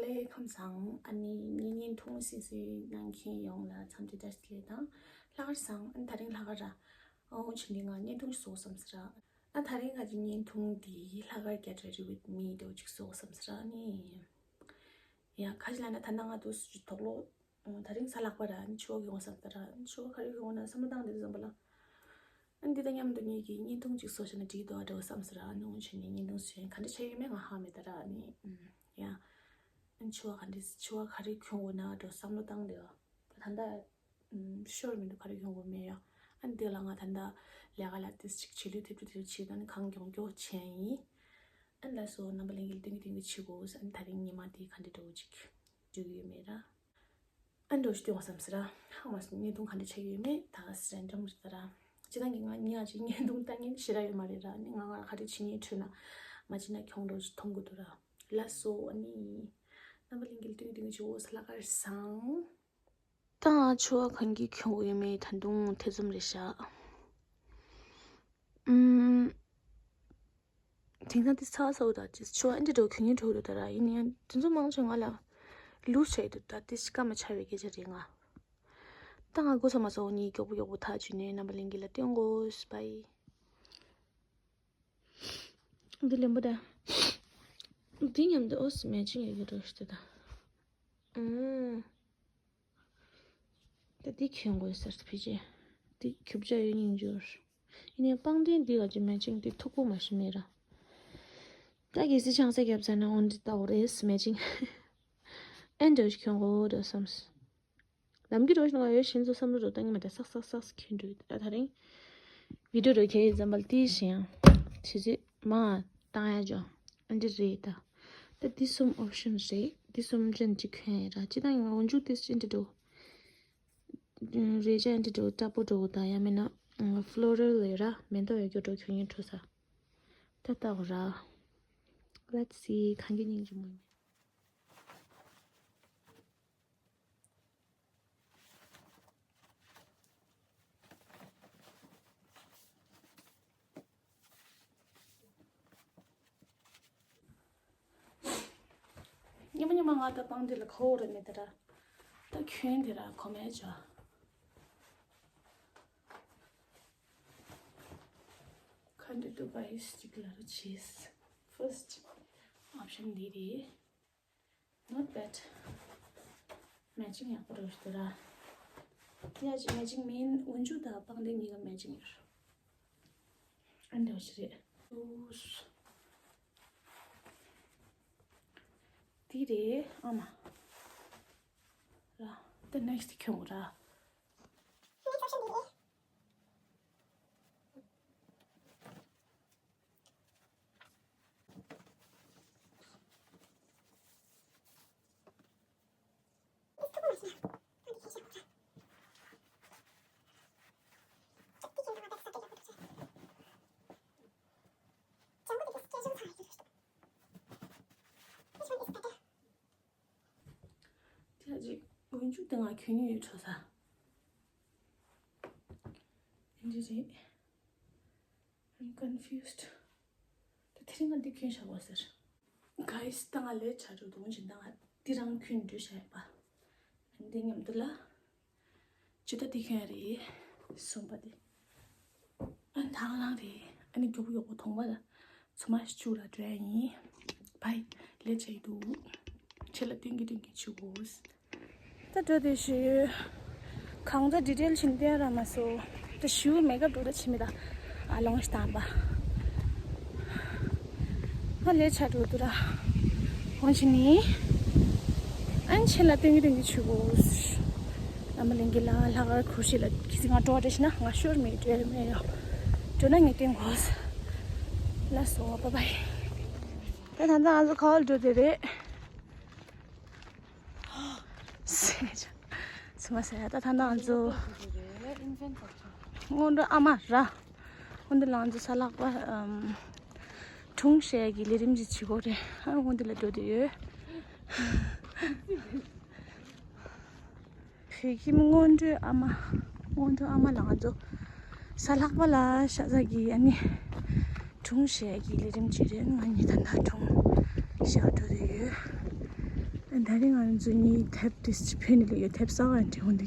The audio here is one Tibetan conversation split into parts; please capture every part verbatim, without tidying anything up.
ཨེ་ཁམས་བཟང་། ཨ་ནི་ངའི་བརྙན་ཐུང་སིན་སིན་གནང་མཁན་ཡོངས་ལ་འཚམས་འདྲི་བཀྲ་ཤིས་བདེ་ལེགས་དང་། ལྷག་དཀར་བཟང་། ཨ་ནི་ད་རིང་ལྷག་དཀར་ར། ཨ་འོ་ཆི་ནི་ང་བརྙན་ཐུང་ཞིག་བཟོ་བསམ་ཟེར་ར། ཨ་ད་རིང་ང་གི་བརྙན་ཐུང་འདི་ལྷག་དཀར་get ready with me འདྲ་བོ་ཅིག་བཟོ་བསམ་ཟེར་ར་ནི། ཡ་ཁ་ཅིག་ལ་ན་ད་ནང་ང་དུ་སུ་ཅིག་དོགས་ལོ། ཨ་ད་རིང་གཟའ་ལྷག་པ་ར། ཨ་ནི་ཕྱུ་པ་གི་ཡོང་བསམ་ད་ར། ཨ་ནི་ཕྱུ་པ་ག་རེ་གི་ཡོང་ན་བསམ་བློ་བཏང་བསྡད་དུས་ཙམ་པ་ལ། ཨ་ནི་འདི་དང་མཉམ་དུ་ངེད་ཀྱིས་བརྙན་ཐུང་ཅིག་བཟོ་བྱས་ན་འགྲིག་འདུག་ཨ་འདྲ་བོ་བསམ་ཟེར་ར། ཨ་ནི་འོ་ཆི་ནི་བརྙན་ཐུང་བཟོས་ག་འདྲ་ཆགས་ཡོད་མེད་ང་ཧ་མེད་ད་ར། ཨ་ནི་ཨམ་ཡ། ཨ་ནི་ཕྱུ་པ་ག་འདྲ་ཕྱུ་པ་ག་རེ་གྱོན་དགོས་ན་འདྲ་བསམ་བློ་བཏང་བསྡད་ཡོད། ད་ལྟ་ཨམ་ཤོར་མི་འདུག་ག་རེ་གྱོན་དགོས་མེད་ཡ། ཨ་ནི་དེ་ལ་ང་ད་ལྟ་ལས་ཀ་ལ་ཏིས་ཅིག་བྱེད་ལུགས་ཐེབས་ཆུ་ཐེབས་ཆུ་ད་ནི་གང་མགྱོགས་མགྱོགས་བྱས་ཡིན། ཨ་ནི་ལགས་སོ་རྣམ་པ་ལྷན་རྒྱས་སྟོན་གི་སྟོན་གི་བྱེད་དགོས། ཨ་ནི་ད་རིང་ཉི་མ་དེ་ག་འདྲ་འདྲ་བོ་ཅིག་འགྲོ་གི་ཡོད་མེད་ར། ཨ་འགྲོ་ཞིག་སྟོན་བསམ་ཟེར་ར། ཧ་མ་སོང་བརྙན་ཐུང་ག་འདྲ་ཆགས་ཡོད་མེད་ད་ག་སི་རན་ཌམ་རེད་ད་ར། སྤྱིར་བཏང་གི་ང་ཉག་ཅིག་བརྙན་ཐུང་ལྟ་མཁན་ཞེ་དྲག་ཡོད་མ་རེད་ར། ནི་ང་ང་ག་རེ་བྱེད་མཁན་འཕྲོད་ན་མ་བྱེད་ན་གྱོང་འགྲོ་ཞིག་མཐོང་གི་འདུག་ར། ལགས་སོ་ཨ་ནི་རྣམ་པ་ལྷན་རྒྱས་ལ་སྟོན་གི་སྟོན་གི་བྱེད་དགོས། ལྷག་དཀར་བཟང་། ད་ང་ཕྱུ་པ་གང་གི་གྱོན་དགོས་ཡོད་མེད་ད་དུང་ཐེ་ཚོམ་རེད་ཤག་ཨུམ། དེང་སང་དེ་ཚ་ཚ་བོ་དང་ཅིག་ཕྱུ་པ་ཨེ་འདྲ་འདྲ་བོ་གྱོན་ཉན་འགྲོ་གི་འདུག་ད་ར། ཡིན་ན་ཡང་དེ་ཚོ་མང་ཆེ་ང་ལ་ལུས་བྱས་འདུག་ད་དེ་སྐར་མ་ཆགས་པའི་སྐད་ཆ་རེད་ང་། ད་ང་སྒོ་ས་མ་སོང་ནི་མགྱོགས་པོ་མགྱོགས་པོ་ཐག་ཆོད་ནས་རྣམ་པ་ལྷན་རྒྱས་ལ་སྟོན་དགོས། བཱའི། འདི་ལེན་པོ་ད། འདི་མཉམ་དུ་ཨོ་སི་མེ་ཅིང་ཡོད་ཀྱི་འགྲོ་ཞིག་ད། ཨུམ། ད་འདི་གྱོན་དགོས་ཟེར་ཕི་ཅེ། འདི་རྒྱུ་ཆ་ཡོད་སྙིང་རྗེ། ཡིན་ནའི་པང་གདན་འདི་ག་ཅི་མེ་ཅིང་འདི་མཐུག་པོ་མ་ཞིག་མེད་ར། ད་གལ་སྲིད་ཆང་ས་བརྒྱབ་ཚར་ན་འོ་འདི་ལྟ་བུ་རེད་མེ་ཅིང་། ཨེ་འདྲ་ཞིག་གྱོན་དགོས་འདྲ་བསམས། ལམ་གྱི་འགྲོ་ཞིག་ང་ཡོད་ཤིན་ཙུ་བསམ་བློ་འགྲོ་བཏང་གི་མེད་ད་སག་སག་སག་གྱོན་འགྲོ་ཡོད་ད་ད་རིང་། བི་ཌིའོ་འགྲོ་ཁྱེད་ཡི་འཛམ་བུ་གླིང་ཞིང་། དེ་ཚོས་མ་བཏང་ཡ་ཅོ། ཨ་འདི་རེད་ད། ད་འདི་གསུམ་ཨོབ་ཤན་རེད། འདི་གསུམ་ཅན་གཅིག་གྱོན་ཡིན་ར། སྤྱིར་བཏང་ཡང་འོན་ཆུ་ཏིས་ཅན་འདྲ་འགྲོ། རེད་ཅན་འདྲ་འགྲོ་སྐྲ་པོ་འགྲོ་ད་ཡང་མིན་ན་ཕློ་རལ་ལས་ར་མེ་ཏོག་ཡོད་རྒྱུ་འགྲོ་གྱོན་ཡིན་འགྲོ་ས། ད་ལྟ་བ་ར། Let's see གང་གི་སྙིང་རྗེ་མོ་ཡིན། ཉི་མ་ཉི་མ་ང་ད་པང་འདི་ལ་ཁོ་རེ་མེད་ད་ར། ད་གྱོན་དེ་ར་ཁོ་མེད་ཅོ། ཁ་འདི་ཏུ་བ་ཡིས་གཅིག་ལ་རུ་ཆིས། First option འདི་རེད། Not bad. Matching ཡག་པོ་རེད་འདུག་ར། དེ་ཡང་ཅིག་matching མིན། འོན་ཆུ་དང་པང་གདན་གཉིས་ཀ་matching ཡོད། ཨ་འདྲ་ཞིག་རེད། ཨུས། དེ་རེད་ཨ་མ། ར། The next ཁྱོད་ར། དེ་ལ་ཅིག་འོན་ཆུ་དེ་ང་གྱོན་ཡོད་ཚོ་ས། འདི་རེད། I'm confused. ད་དེ་རིང་ང་འདི་གྱོན་བཞག་པ་ཟེར། Guys ད་ང་ལས་བྱ་འགྲོ་དུང་ཅིན་ད་ང་འདི་རང་གྱོན་འགྲོ་བཞག་ཡོད་པ། འདི་མཉམ་དུ་ལ། ཇི་ལྟ་འདི་གྱོན་རེད། གསུམ་པ་འདི། ཨ་ནི་ཐང་ལང་རེད། ཨ་ནི་མགྱོགས་པོ་མགྱོགས་པོ་ཐོང་བ་ལ། ཚོ་མ་ཞིག་བཅུག་ལ་འགྲོ་ཡ་ཡིན། བའི། ལས་བྱ་ཡི་འདུག་ཁྱེད་ལ་སྟོན་གི་སྟོན་གི་བྱེད་དགོས། ད་འགྲོ་དེ་ཞུ། གང་ཚ་ཌི་ཊེལ་ཕྱིན་བསྟན་ར་མ་སོ། ད་ཞུ་མེག་ཨབ་འགྲོ་ད་ཕྱི་མི་ད། ཨ་ལོང་ཞིག་བཏང་པ། ང་ལས་བྱ་འགྲོ་དུ་ར། འོང་ཕྱི་ནི། ཨན་ཆེ་ལ་སྟོན་གི་སྟོན་གི་ཆུ་གོ། རྣམ་པ་ལྷན་རྒྱས་ལ་ལྷག་དཀར་ཁུ་ཤི་ལ་ཁི་སི་ང་འགྲོ་བ་འདྲ་ཞིག་ན་ང་ཤོར་མེད་འགྲོ་མེད་ཡོ། འགྲོ་ན་ངས་སྟོན་གོ། ལ་སོ་བ་བའི། ད་ད་ད་ང་ཚོ་ཁ་བ་འགྲོ་དེ་རེད། སེ་ཆ། སུ་མ་སེ་ད་ད་ང་ཚོ་སྔོན་འགྲོ་ཨ་མ་ར། སྔོན་འགྲོ་ལང་ཚོ་ས་ལག་པ་ཨམ། གྲུང་བཤད་ཀྱི་ལས་རིམ་གྱི་བྱེད་སྒོ་རེད། ཨ་སྔོན་འདི་ལ་འགྲོ་དུ་ཡོད། བོད་ཁྱིམ་སྔོན་འགྲོའི་ཨ་མ། སྔོན་འགྲོ་ཨ་མ་ལ་ང་ཚོ་ས་ལྷག་པ་ལ་ཤ་ཚ་གི་ཨ་ནི་གྲུང་བཤད་ཀྱི་ལས་རིམ་བྱེད་རེད། ང་གཉིས་ད་ལྟ་གྲུང་བཤད་འགྲོ་དུ་ཡོད། ཨ་ ད་རིང་ང་ཚོ་གཉིས་དེབ་དེ་ཕྱི་ཕན་ལ་ཡོད། དེབ་གསར་པ་འབྲི་འོང་དེ་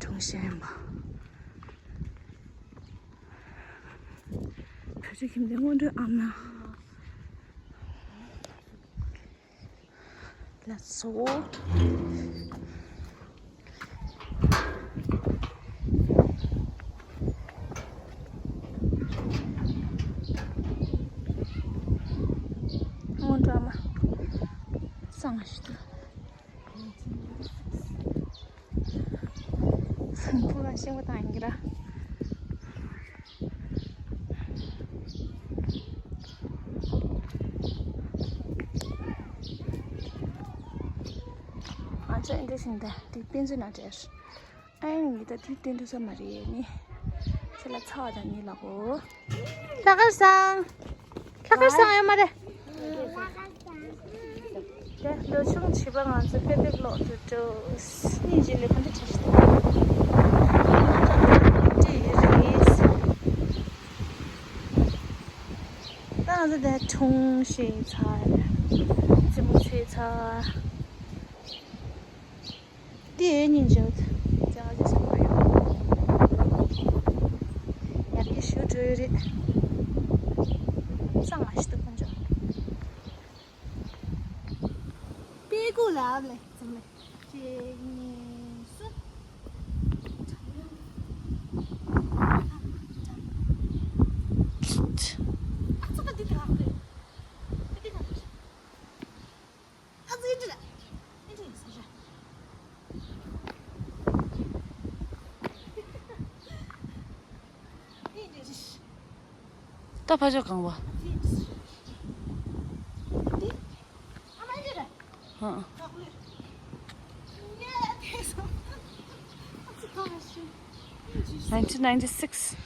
གྲོང་ཤ་ཡིན་པ། བོད་ཕྲུག་ཁྱིམ་སྡེ་སྔོན་འགྲོའི་ཨ་མ། Let's walk. སྔོན་འགྲོ་ཨ་མ། གསང་ཞིག་ཏུ། སྲིན་པོ་ལ་ཤིང་པ་དང་ཡིན་གྱི་ར། ང་ཚོ་ཨེ་འདྲ་ཞིག་འདི་དེ་དཔེ་མཛོད་ནང་བྲིས། ཨ་ཡིན་ངེས་ད་དེ་བསྟན་འགྲོ་ས་མ་རེད་ནི། ཁྱེད་ལ་ཚ་བ་དང་ནི་ལ་གོ། ལྷག་དཀར་བཟང་། ལྷག་དཀར་བཟང་ཡོད་མ་རེད། དེ་ལོ་ཆུང་བྱིས་པ་ང་ཚོ་དཔེ་དེབ་ཀློག་ཏུ་འགྲོ། སྙིང་རྗེ་ལས་ཁོ་འདྲ་བྲིས་ཤིག་ཏུ། འདི་རེད། ད་ང་ཚོ་དེ་འཁྲུངས་ཤིག་ཚར། རྩེད་མོ་རྩེ་ཚར། དེ་སྙིང་རྗེ་བོ་དེ་ང་ཚོ་ཟ་མ་ཡོང་། ཡར་རྒྱས་ཞུ་འགྲོ་ཡོད་རེད། གསང་བ་ཞིག་ཏུ་ཁོང་ཚོ། པད་ཀོ་ལ་ལེ་ཙམ་ལེ། གཅིག་གཉིས་གསུམ། ཨ་ཙི་ད་འདི་དེ་ལགས་རེད། འདི་དེ་ལགས་རེད། ཨ་ཙི་འདི་རེད། འདི་རེད་ཟེར་ར། ད་ཕ་ཆོས་གང་བ། ཧ། nineteen ninety-six།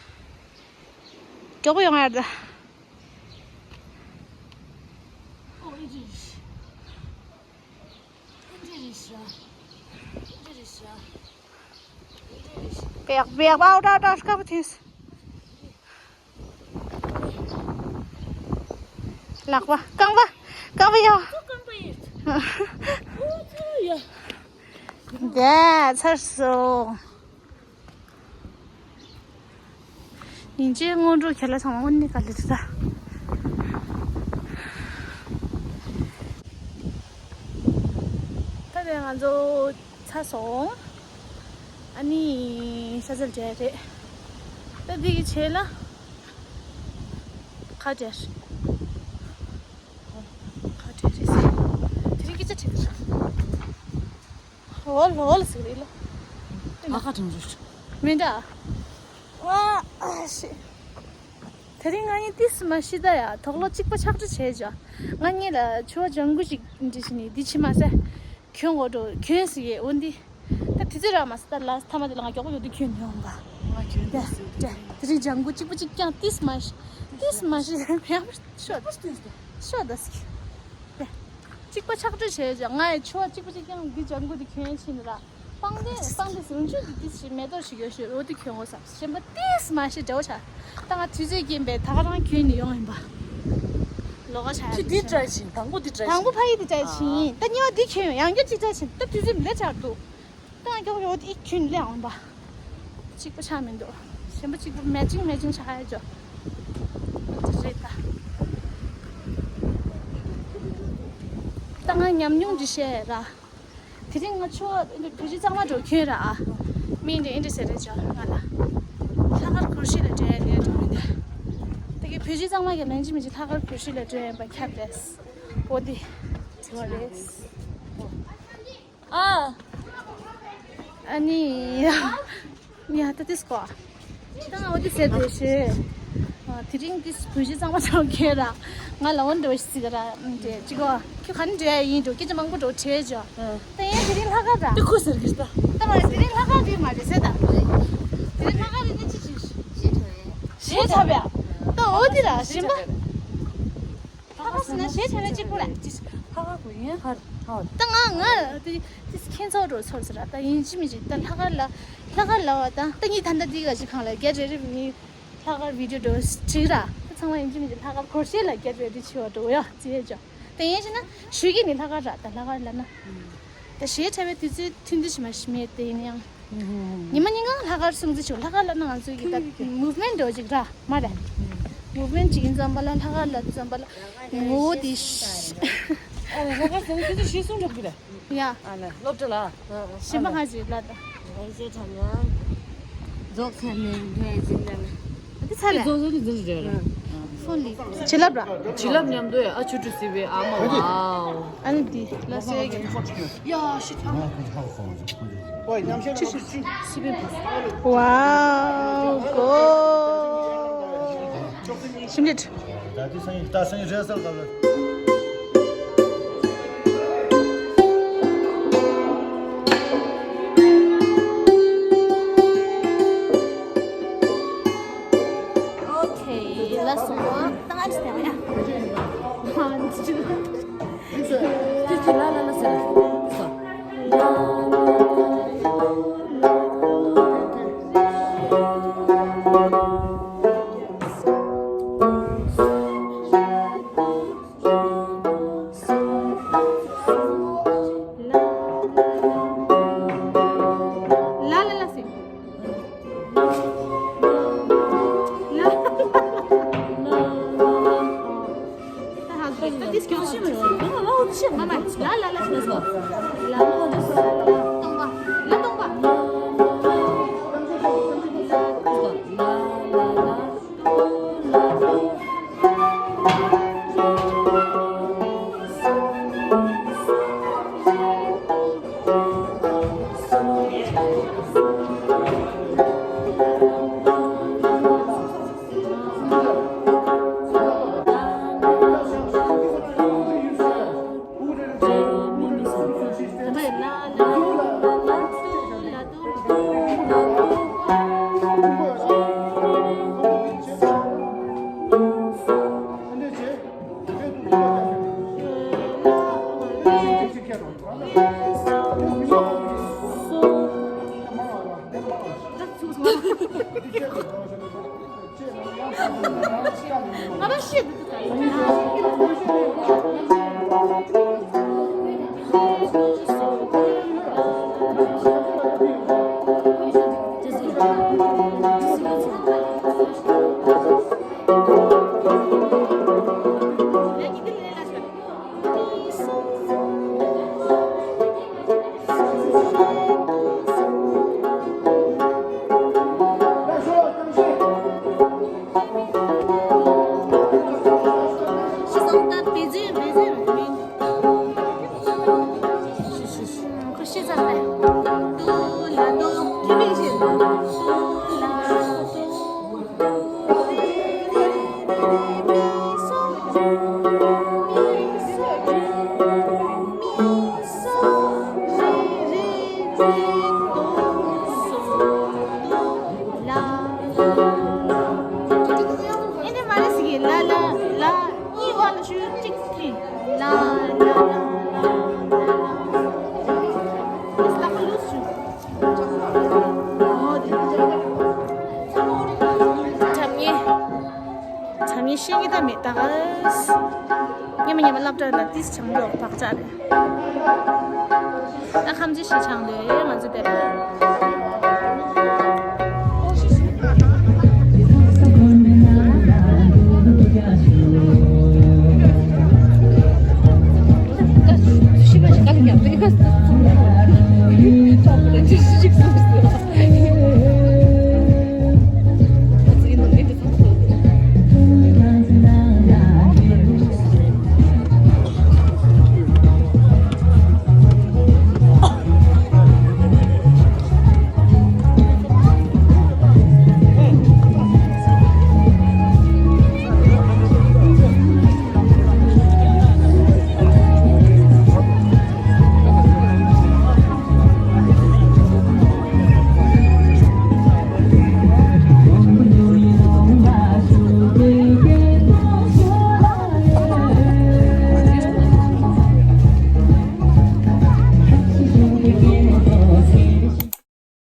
མགྱོགས་པོ་ཡོང་ཡ་ད། བེག་བེག་པའོ་ཏྲ་ཏྲ་སྐབས་ཐེངས། ལག་པ་རྐང་པ་རྐང་པ་ཡོ། དེ་ཚར་སོང་། ཡིན་གཅིག་སྔོན་འགྲོ་ཁྱེད་ལ་ཚང་མ་དངོས་གནས་དཀའ་ལས་འདུག་ད། ད་ལྟ་ང་ཚོ་ཚར་སོང་། ཨ་ནི་ཤ་ཚལ་འདྲ་རེད། ད་འདི་གི་ཆེད་ལ་ཁ་བྲལ། ཁ་བྲལ་རེད་ཟེར། དེ་རིང་སྐད་ཆ་དྲིས་ཀྱི་རེད། ལོ་ལོ་ལ་ཟེར་རེད་ལ། ཨ་ཁ་གྲང་རུ། མི་འདྲ། ཨ་ཤི། དེ་རིང་ང་གཉིས་ཏིས་མ་ཤི་ད་ཡ། དོག་ལོ་གཅིག་པ་ཆག་འགྲོ་བྱས་ཅོ། ང་གཉིས་ལ་ཆུ་བ་ལྗང་གུ་ཞིག་འདྲི་ཞིག་ནི་འདི་ཕྱི་མ་ཟེར། གྱོན་དགོས་འགྲོ་གྱོན་ཟེར་ཡས་འོ་འདི། ད་དེ་ཚོ་རག་མ་སོང་། ད་ལ་ཐ་མ་དེ་ལ་ང་མགྱོགས་པོ་ཡོད་དུས་གྱོན་ཡོང་ག་ང་གྱོན་དེ་ཟེར་དེ་དེ་རིང་ལྗང་གུ་གཅིག་པ་གཅིག་རྐྱང་ཏིས་མ་ཤི། ཏིས་མ་ཤི་ཡ་ཤོ་ཤོ་ད་ཟེར། གཅིག་པ་ཆག་འགྲོ་བྱས་ཅོ། ང་ཡི་ཆུ་བ་གཅིག་པ་གཅིག་རྐྱང་འདི་ལྗང་གུ་འདི་གྱོན་ཕྱིན་ར། པང་གདན་པང་གདན་ཟུང་ཆུ་འདི་ཏིས་ཞིག་མེ་ཏོག་ཞིག་ཡོད་ཤོད་འོ་འདི་གྱོན་དགོས་བསམ། གཞན་པ་ཏིས་མ་ཤི་འདྲ་བོ་ཆགས། ད་ང་དུས་ཚོད་རྐྱེན་པས་ད་ག་རང་གྱོན་ནས་ཡོང་ཡིན་པ། ལོགས་ཀ་ཆགས་ཡ་ཁྱི་འདི་འདྲ་ཕྱིན། དང་པོ་འདི་འདྲ་དང་པོ་ཕ་ཡི་འདི་འདྲ་ཕྱིན། ད་གཉིས་པ་འདི་གྱོན་ཡོང་། ཡང་བསྐྱར་གཅིག་འདྲ་ཕྱིན། ད་དུས་ཚོད་མི་ལས་ཆགས་འདུག་ད་ང་མགྱོགས་ཡོད་དེ་ཁྱོད་ལས་འོང་པ། གཅིག་པ་ཆགས་མི་འདུག་གཞན་པ་གཅིག་པ་མེ་ཅིང་མེ་ཅིང་ཆགས་ཡ་ཅོ། འདི་རེད་ད། ད་ང་ཉམས་མྱོང་འདི་བཤད་ར། དེ་རིང་ང་ཆུ་བོད་ཕྱི་གཙང་མ་འགྲོ་ཁྱོད་ར། མི་འདི་ཨིན་འདྲ་ཟེར་རེད་ཅོ་ང་ལ། ལྷག་དཀར་གུར་ཤི་ལ་འགྲོ་ཡ་ལས་འགྲོ་མི་འདི། ད་གི་བོད་ཕྱི་གཙང་མ་གི་ལན་ཅི་མི་ཅི་ལྷག་དཀར་གུར་ཤི་ལ་འགྲོ་ཡ་ཡིན་པ་ཁྱབ་རེད། འོ་འདི། དྲི་བ་རེད། ཨ། ཨ་ནི། ཡ་ད་ཏིས་གོ། ད་ང་འོ་དེ་ཟེར་དེ་ཤེས། དེ་རིང་ཏིས་བུ་གཞི་གཙང་མ་ཚང་ཁྱེད་ར། ང་ལ་འོན་འགྲོ་ཞིག་ར་འདྲེ་ཅི་གོ། ཁྱོད་ག་ནས་འདྲེ་ཡིན་འགྲོ་སྐད་ཆ་མང་པོ་འགྲོ་བྲེལ་ཅོ། ད་ཡིན་དེ་རིང་ལྷག་དཀར་ར། དེ་ཁོ་ཟེར་གི་ད། ད་མ་དེ་རིང་ལྷག་དཀར་རེད་མ་རེད་ཟེར་ད། དེ་རིང་ལྷག་དཀར་རེད་ན་ཅི་ཅི་ཞེས་ཐོས། ཞེས་ཐོས་ཡ། ད་འོ་དེ་ར་ཞིམ་པ། ལྷག་དཀར་ཟེར་ན་གཞས་བྱས་ན་གཅིག་པུ་ལ། ལྷག་དཀར་གོ་ཡིན་ཧར་ཧར། ད་ང་ང་དེ་དེ་ཁྱེད་ཚོ་འགྲོ་ཚོར་ཟེར་ར། ད་ཡིན་གཅིག་མིན་གཅིག་ད་ལྷག་དཀར་ལ་ལྷག་དཀར་ལ་བ་ད་ད་ངས་ད་ལྟ་འདི་ག་ཅིག་གང་ལ་རྒྱ་རེ་རེ་བི་ངས་ལྷག་དཀར་བི་ཌིའོ་འགྲོ་བྲིས་ར། ད་ཚང་མ་ཡིན་གཅིག་མིན་གཅིག་ལྷག་དཀར་གོར་ཤེས་ལ་རྒྱ་རེ་རེ་བྲིས་བ་འགྲོ་ཡ་ཅི་ཡ་ཅོ། ད་ཡིན་ཞེ་ན་ཞུ་གི་ནི་ལྷག་དཀར་ར། ད་ལྷག་དཀར་ལ་ན། ད་གཞས་འཁྲབ་པའི་དུས་ཚོད་ཐུང་ཐུང་ཞིག་མ་ཞིག་མེད་དེ་ཡིན་ཡང་། ཉི་མ་ཉིན་གང་ལྷག་དཀར་སྲུང་བརྩི་ཆོག་ལྷག་དཀར་ལབ་ན་ང་ཚོའི་གི་ད་མུབ་མེན་འདྲ་བོ་ཅིག་ར་མ་རེད། མུབ་མེན་ཅིག་ཡིན་ཙམ་པ་ལ་ལྷག་དཀར་ལབ་ཙམ་པ་ལ་ངོ་བོ་དེ་ཤ། ཨ་ལྷག་དཀར་ཟེར་ན་དེ་ཚོ་གཞས་གསུང་འཁྲབ་གི་རེད། ཡ། ཨ་ལ་སློབ་གྲྭ་ལ། ཞིམ་པ་ཁ་ཅིག་ལ་ད། ཨེ་ཤེ་དྲ་ཉ། རྫོགས་ཚར་ནས་འདུག་ཨེ་འཛིན་ལ་ན། འདི་ཚར་རེད། རྫོགས་ཚར་དུས་འཛིན་རེད། ཧྥོན་ལི། བྱིན་རླབས་ར། བྱིན་རླབས་མཉམ་དུ་ཨ་ཆུ་ཁྲུ་སི་བའི་ཨ་མ་ཝའོ། ཨ་ནི་འདི་ལ་སེ་གི། ཡ་ཤི་ཐང་། ཨོ་ཉམས་ཤར་ལ་ཆུ་སི་བའི་ཝའོ་གོ། ཞིམ་ལེ། ད་དེ་སང་ཉིན་ད་སང་ཉིན་རེས་གཟའ་ལ། ཨོ་ཁེ། ལ་སོང་བ་ད་ང་ཅི་ཐེ་བ་ཡ། ཧ་ཅི། ཅི་ཅི་ལ་ལ་ལ་ཟེར། ལ་ལ་ལ་ཟེར། ལ་ལ་ལ་ལ། ད་ཧ་གོ་ད་དེ་སྐྱོན་ཤེས་མ་ཤེས། ལ་ལ་ལ་ལ་ལ། ལ་ལ་ལ་ལ། སྟོང་པ། ལ་སྟོང་པ། ལ་ལ་ལ། ལ་ལ་ལ་ལ། ཨེས་ལ་ཁ་ལུས་ཞུ། འཁྲབ་ཉེ། འཁྲབ་ཉེ་ཤེས་ཀྱི་ད་མེད་ད་ག་ལ། ཉི་མ་ཉི་མ་སློབ་གྲྭ་ལ་ཏིས་ཆང་འགྲོ་བག་ཆགས་རེད། ད་ཁམས་ཅི་ཞིག་ཆང་འདོད་ཡོད་ང་ཚོ་དེ་ལ།